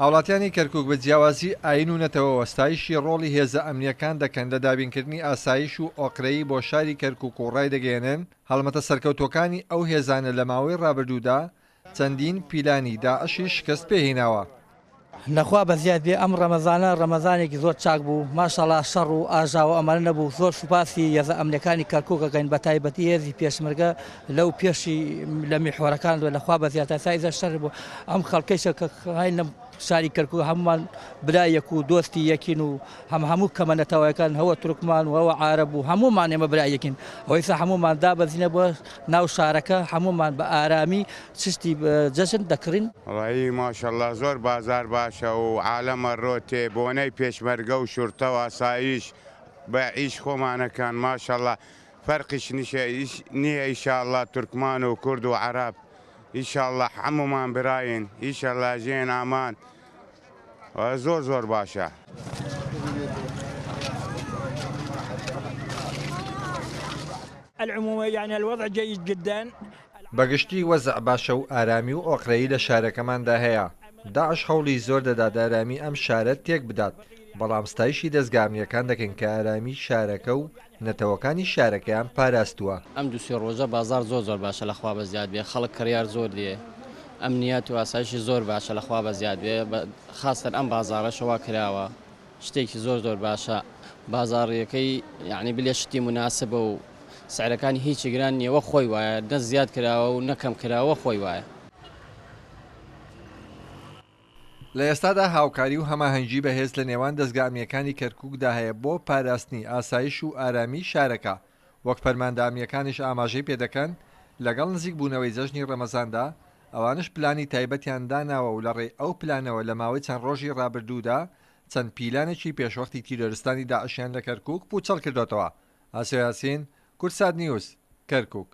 هاوڵاتیانی کەرکوک بە جیاوازی ئایین و نەتەوەوە ستایشی ڕۆڵی هێزە ئەمنییەکان دەکەن لە دابینکردنی ئاسایش و ئۆقرەیی بۆ شاری کەرکوک و ڕایدەگەیەنن، هەڵمەتە سەرکەوتووەکانی ئەو هێزانە لە ماوەی ڕابردوودا چەندین پیلانی داعشی شکست پێهیناوە. لەخوا بەزیاد بێ ئەم ڕەمەزانە ڕەمەزانێکی زۆر چاک بوو ماشاڵا شەڕ و ئاژاوە ئەمانە نەبوو زۆر سوپاسی یەزە ئەمنیەکانی کەرکوک ئەکەین بەتایبەتی هێزی پێشمەرگە لەو پێشی لە میحوەرەکان بێ لەخوا بەزیاد تا ئیزا شەر بوو ئەم خەڵکەیشە کە هاین لەم شاری کەرکوک هەموومان برای یەک و دۆستی یەکین و هەم هەموو کەمە نەتەوەکان هەوە تورکمان و هەوە عارەب و هەموومان ئێمە برای یەکین ئەوەیسا هەموومان دابەزینە بۆ ناو شارەکە هەموومان بە ئارامی چشتی جەژن دەکڕین. وەڵایی ماشااللە زۆر بازار باشە و عالەمە ڕۆتێ بۆنەی پێشمەرگە و شورتە و ئاسایش بە ئیش خۆمانەکان ماشااللە فەرقیش نیشە نیە ئیشااللە تورکمان و کورد و عەرەب ئیشااللە حەمومان براین ئیشااللە ژێن ئامان زۆر زۆر باشە. العموم یعنی الوضع جید جدا. بەگشتی وەزع باشە و ئارامی و ئۆقرەیی لە شارەکەماندا هەیە، داعش هەوڵی زۆر دەدات ئارامی ئەم شارە تێک بدات، بەڵام ستایشی دەزگا ئەمنییەکان دەکەین کە ئارامی شارەکە و نەتەوەکانی شارەکەیان پاراستووە. ئەم دوو سێ ڕۆژە بازاڕ زۆر زۆر باشە لە خوا بەزیاد بێ خەڵک کڕیار زۆر دێ ئەمنیەت و ئاسایشی زۆر باشە لە خوا بەزیاد بێ خاستەن ئەم بازاڕەشە وا کراوە شتێکی زۆر زۆر باشە بازاڕیەکەی یعنی بلێ شتی مناسبە و سعرەکانی هیچی گران نییە وەک خۆی وایە نە زیاد کراوە و نە کەم کراوە وەک خۆی وایە. لە ئێستادا هاوکاری و هەماهەنگی بەهێز لە نێوان دەزگا ئەمنییەکانی کەرکوکدا هەیە بۆ پاراستنی ئاسایش و ئارامیی شارەکە، وەک فەرماندە ئەمنییەکانیش ئاماژەی پێدەکەن، لەگەڵ نزیکبوونەوەی جەژنی ڕەمەزاندا ئەوانش پلانی تایبەتیان داناوە و لەڕێی ئەو پلانەوە لە ماوەی چەند ڕۆژی ڕابردوودا چەند پیلانێکی پێشوەختی تیرۆرستانی داعشیان لە کەرکوک پووچەڵ کردۆتەوە. ئاسۆ یاسین، کوردسات نیوز، کەرکوک.